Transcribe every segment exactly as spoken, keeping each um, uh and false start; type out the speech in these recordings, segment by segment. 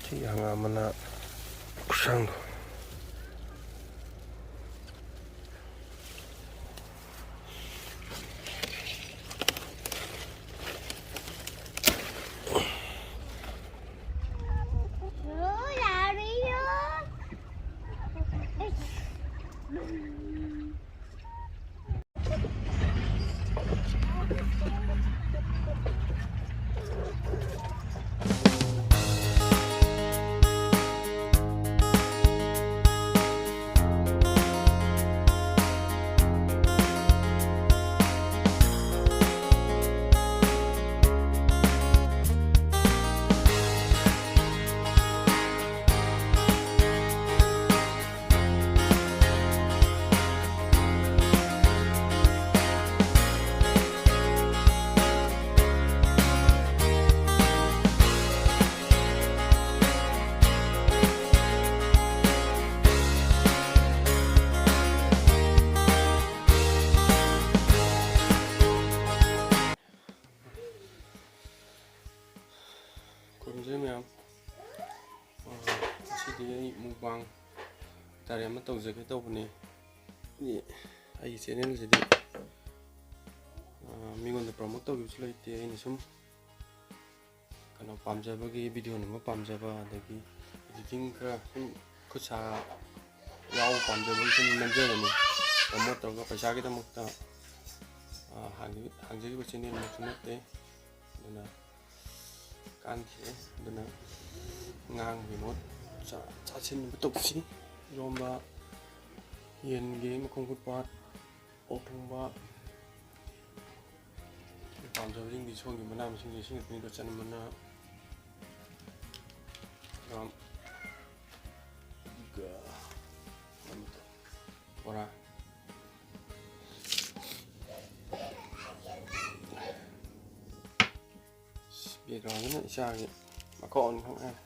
ꯁꯤ ꯍꯪꯒꯥꯝ ꯃꯅꯥ ꯈꯨꯁꯥꯡꯗꯣ꯫ ꯈꯨꯔꯨꯝꯖꯔꯤ ꯃꯌꯥꯝ꯫ ꯑ, ꯉꯁꯤꯗꯤ ꯑꯩ mukbang ꯍꯥꯏꯇꯥꯔꯦ ꯑꯃ ꯇꯧꯖꯒꯦ ꯇꯧꯕꯅꯦ꯫ ꯑꯩꯒꯤ channelꯁꯤꯗꯤ, ꯑ, ꯃꯤꯉꯣꯟꯗ promote ꯇꯧꯈꯤꯕꯁꯨ ꯂꯩꯇꯦ꯫ ꯑꯩꯅ ꯁꯨꯝ ꯀꯩꯅꯣ ꯄꯥꯝꯖꯕꯒꯤ, video ꯅꯝꯕ ꯄꯥꯝꯖꯕ, ꯑꯗꯒꯤ editing ꯈꯔ ꯁꯨꯝ ꯈꯨꯠ ꯁꯥ ꯌꯥꯎꯕ ꯄꯥꯝꯖꯕꯒꯤ ꯁꯨꯝ ꯅꯝꯖꯕꯅꯤ꯫ Promote ꯇꯧꯔꯒ ꯄꯩꯁꯥꯒꯤꯗꯃꯛꯇ, ꯑ, ꯍꯥꯡꯖ-, ꯍꯥꯡꯖꯈꯤꯕ channelꯃꯛꯁꯨ ꯅꯠꯇꯦ꯫ ꯑꯗꯨꯅ ꯀꯥꯟꯈꯤꯗꯦ꯫ ꯑꯗꯨꯅ ꯉꯥꯡꯕꯒꯤ ꯃꯍꯨꯠ ꯆꯥ-, ꯆꯥꯁꯤꯟꯅꯕ ꯇꯧꯁꯤ꯫ ꯏꯔꯣꯝꯕ, ꯌꯦꯟꯒꯤ ꯃꯈꯣꯡ ꯈꯨꯠꯄꯥꯠ, ꯑꯣꯛ ꯊꯣꯡꯕ, ꯄꯥꯝꯖꯕꯁꯤꯡꯗꯤ ꯁꯣꯝꯒꯤ ꯃꯅꯥ ꯃꯁꯤꯡꯁꯦ ꯁꯤꯡꯒꯠꯄꯅꯤꯗꯣ, ꯆꯅꯝ ꯃꯅꯥ, ꯍꯪꯒꯥꯝ, ꯑꯗꯨꯒ ꯕꯣꯔꯥ꯫ Backgroundꯁꯤꯅ ꯏꯆꯥꯒꯤ ꯃꯀꯣꯛ ꯑꯅꯤ ꯈꯛ ꯉꯥꯏꯔꯦ꯫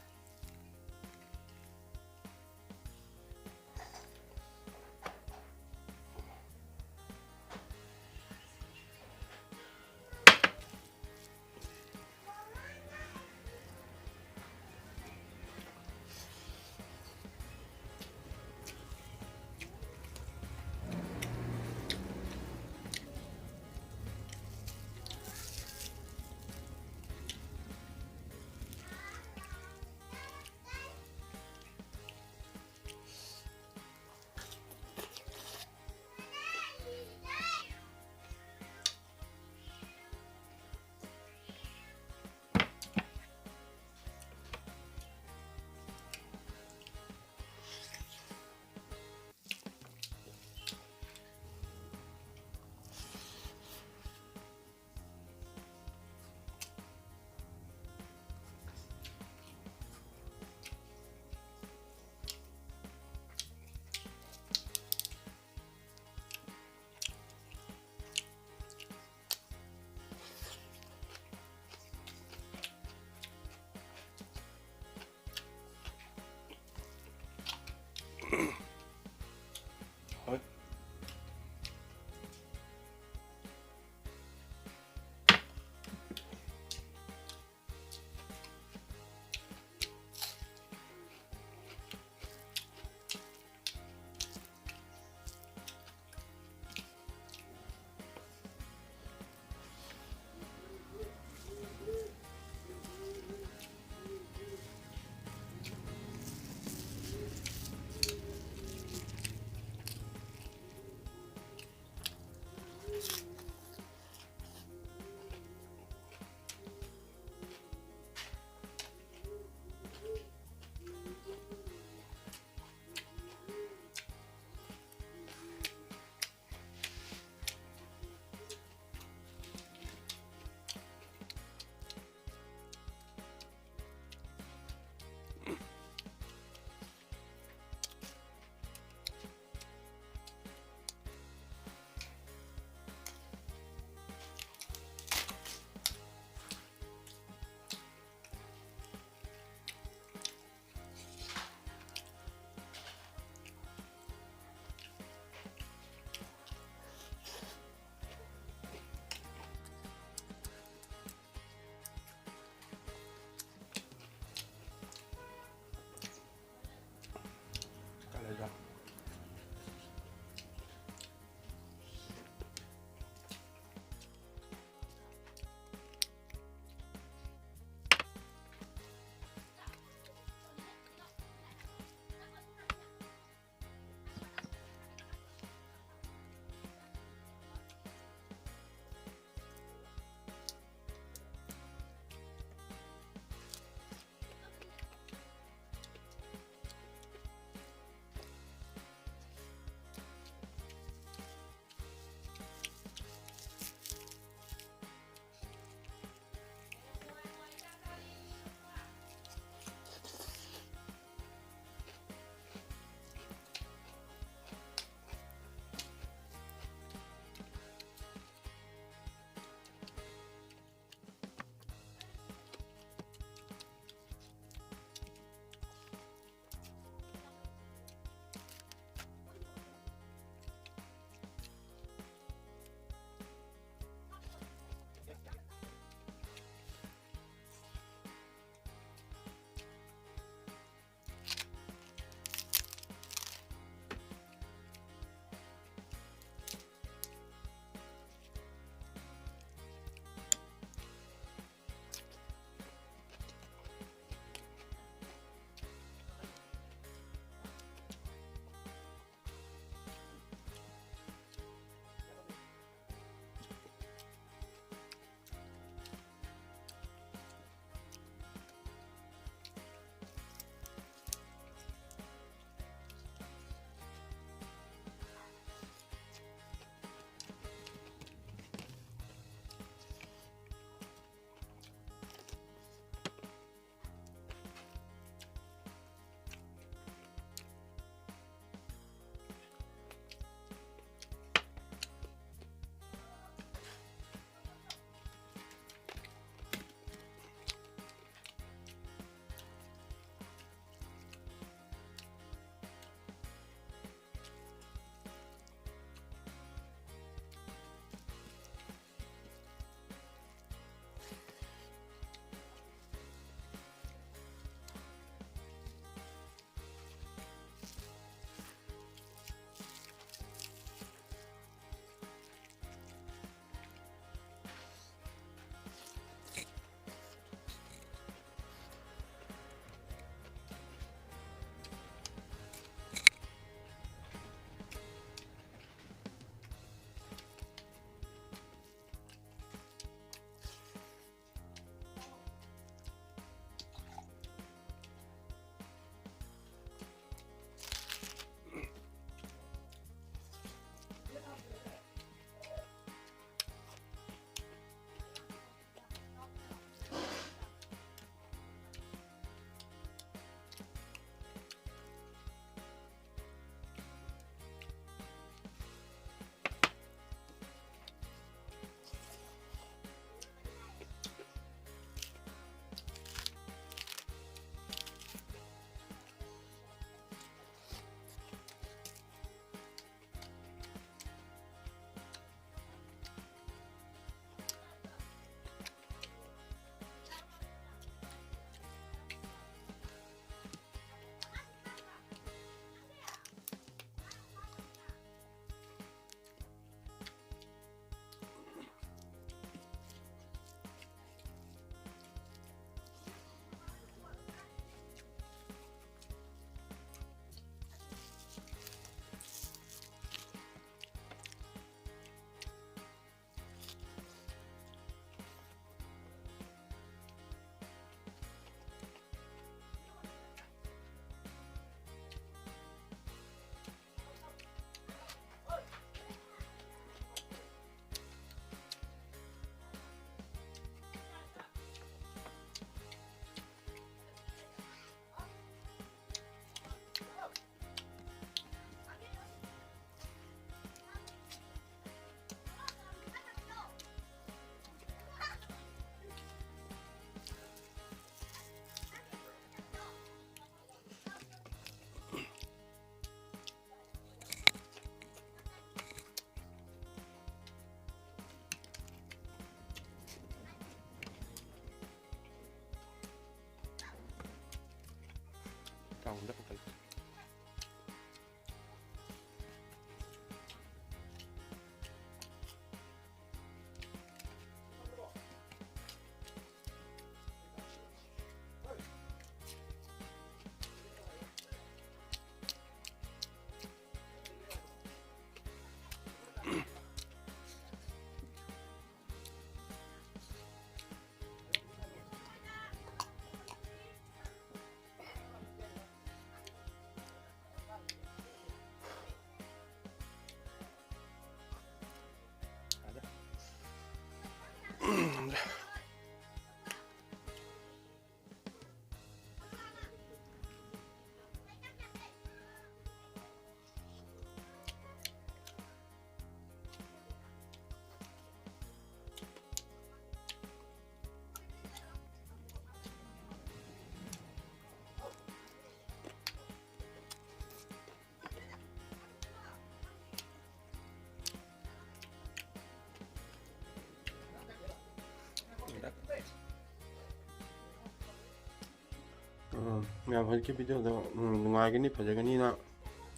ꯎꯝ, ꯃꯌꯥꯝ ꯍꯧꯖꯤꯛꯀꯤ ꯚꯤꯗꯤꯑꯣꯗꯣ, ꯎꯝ, ꯅꯨꯡꯉꯥꯏꯒꯅꯤ, ꯐꯖꯒꯅꯤꯅ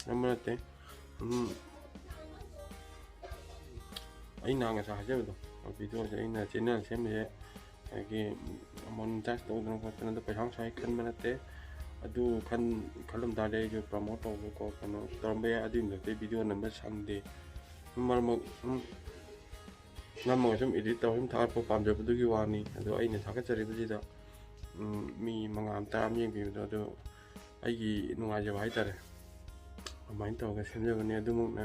ꯅꯝꯕ ꯅꯠꯇꯦ꯫ ꯎꯝ, ꯑꯩꯅ ꯉꯁꯥꯏ ꯍꯥꯏꯖꯕꯗꯣ, ꯚꯤꯗꯤꯑꯣꯁꯦ ꯑꯩꯅ ꯆꯦꯅꯦꯜ ꯁꯦꯝꯕꯁꯦ ꯑꯩꯒꯤ ꯃꯣꯅꯤꯇꯥꯏꯖ ꯇꯧꯗꯅ ꯈꯣꯠꯇꯅ ꯑꯗꯨ ꯄꯩꯁꯥ ꯅꯨꯡꯁꯥꯒꯤ ꯈꯟꯕ ꯅꯠꯇꯦ꯫ ꯑꯗꯨ ꯈꯟ-, ꯈꯜꯂꯝ ꯇꯥꯔꯗꯤ ꯑꯩꯁꯨ ꯄ꯭ꯔꯃꯣꯠ ꯇꯧꯕ ꯈꯣꯠꯄ ꯀꯩꯅꯣ ꯇꯧꯔꯝꯕ ꯌꯥꯏ꯫ ꯑꯗꯨꯒꯤ ꯃꯊꯛꯇ ꯚꯤꯗꯤꯑꯣ ꯅꯝꯕ ꯁꯪꯗꯦ꯫ ꯃꯔꯛ ꯃꯔꯛ, ꯎꯝ, ꯅꯝꯃꯒ ꯁꯨꯝ ꯏꯗꯤꯠ ꯇꯧꯔ ꯁꯨꯝ ꯊꯥꯒꯠꯄ ꯄꯥꯝꯖꯕꯗꯨꯒꯤ ꯋꯥꯅꯤ꯫ ꯑꯗꯣ ꯑꯩꯅ ꯊꯥꯒꯠꯆꯔꯤꯕꯁꯤꯗ, ꯎꯝ, ꯃꯤ ꯃꯉꯥ ꯑꯃ, ꯇꯔꯥ ꯑꯃ ꯌꯦꯡꯕꯤꯕꯗꯣ, ꯑꯗꯨ ꯑꯩꯒꯤ ꯅꯨꯡꯉꯥꯏꯖꯕ ꯍꯥꯏꯇꯥꯔꯦ꯫ ꯑꯗꯨꯃꯥꯏꯅ ꯇꯧꯔꯒ ꯁꯦꯝꯖꯕꯅꯤ꯫ ꯑꯗꯨꯃꯛꯅ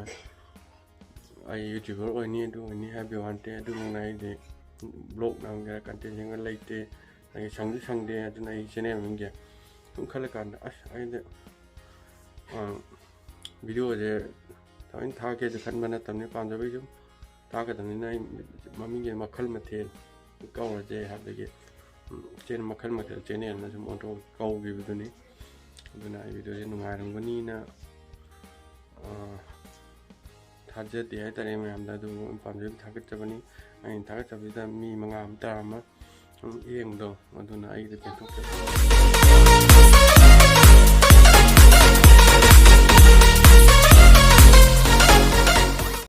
ꯑꯩ ꯌꯨꯇ꯭ꯌꯨꯕꯔ ꯑꯣꯏꯅꯤ, ꯑꯗꯨ ꯑꯣꯏꯅꯤ ꯍꯥꯏꯕꯒꯤ ꯋꯥ ꯅꯠꯇꯦ꯫ ꯑꯗꯨꯃꯛꯅ ꯑꯩꯗꯤ ꯕ꯭ꯂꯣꯒ ꯅꯝꯒꯦꯔꯥ, ꯀꯟꯇꯦꯟ ꯁꯦꯝꯒꯦꯔꯥ ꯂꯩꯇꯦ꯫ ꯑꯩ ꯁꯪꯁꯨ ꯁꯪꯗꯦ꯫ ꯑꯗꯨꯅ ꯑꯩ ꯆꯦꯅꯦꯜ ꯃꯃꯤꯡꯁꯦ ꯁꯨꯝ ꯈꯜꯂꯀꯥꯟꯗ, ꯑꯁ, ꯑꯩꯗꯤ, ꯑ, ꯚꯤꯗꯤꯑꯣꯁꯦ ꯊꯑꯣꯏꯅ ꯊꯥꯒꯦꯁꯨ ꯈꯟꯕ ꯅꯠꯇꯕꯅꯤ, ꯄꯥꯝꯖꯕꯩ ꯁꯨꯝ ꯊꯥꯒꯗꯕꯅꯤꯅ ꯑꯩ ꯃꯃꯤꯡꯁꯦ ꯃꯈꯜ ꯃꯊꯦꯜ ꯀꯧꯔꯁꯦ ꯍꯥꯏꯕꯗꯒꯤ, ꯎꯝ, ꯆꯦꯅꯦꯜ ꯃꯈꯜ ꯃꯊꯦꯜ ꯆꯦꯅꯦꯜꯅ ꯁꯨꯝ ꯑꯣꯟꯊꯣꯛ ꯀꯧꯈꯤꯕꯗꯨꯅꯤ꯫ ꯑꯗꯨꯅ ꯑꯩ ꯚꯤꯗꯤꯑꯣꯁꯦ ꯅꯨꯡꯉꯥꯏꯔꯝꯒꯅꯤꯅ, ꯑ, ꯊꯥꯖꯗꯦ ꯍꯥꯏꯇꯥꯔꯦ ꯃꯌꯥꯝꯗ꯫ ꯑꯗꯨꯕꯨ ꯄꯥꯝꯖꯕ ꯊꯥꯒꯠꯆꯕꯅꯤ꯫ ꯑꯩꯅ ꯊꯥꯒꯠꯆꯕꯁꯤꯗ ꯃꯤ ꯃꯉꯥ ꯑꯃ, ꯇꯔꯥ ꯑꯃ ꯁꯨꯝ ꯌꯦꯡꯕꯗꯣ, ꯑꯗꯨꯅ ꯑꯩꯒꯤꯗ ꯄꯦꯟꯊꯣꯛꯆꯕ꯫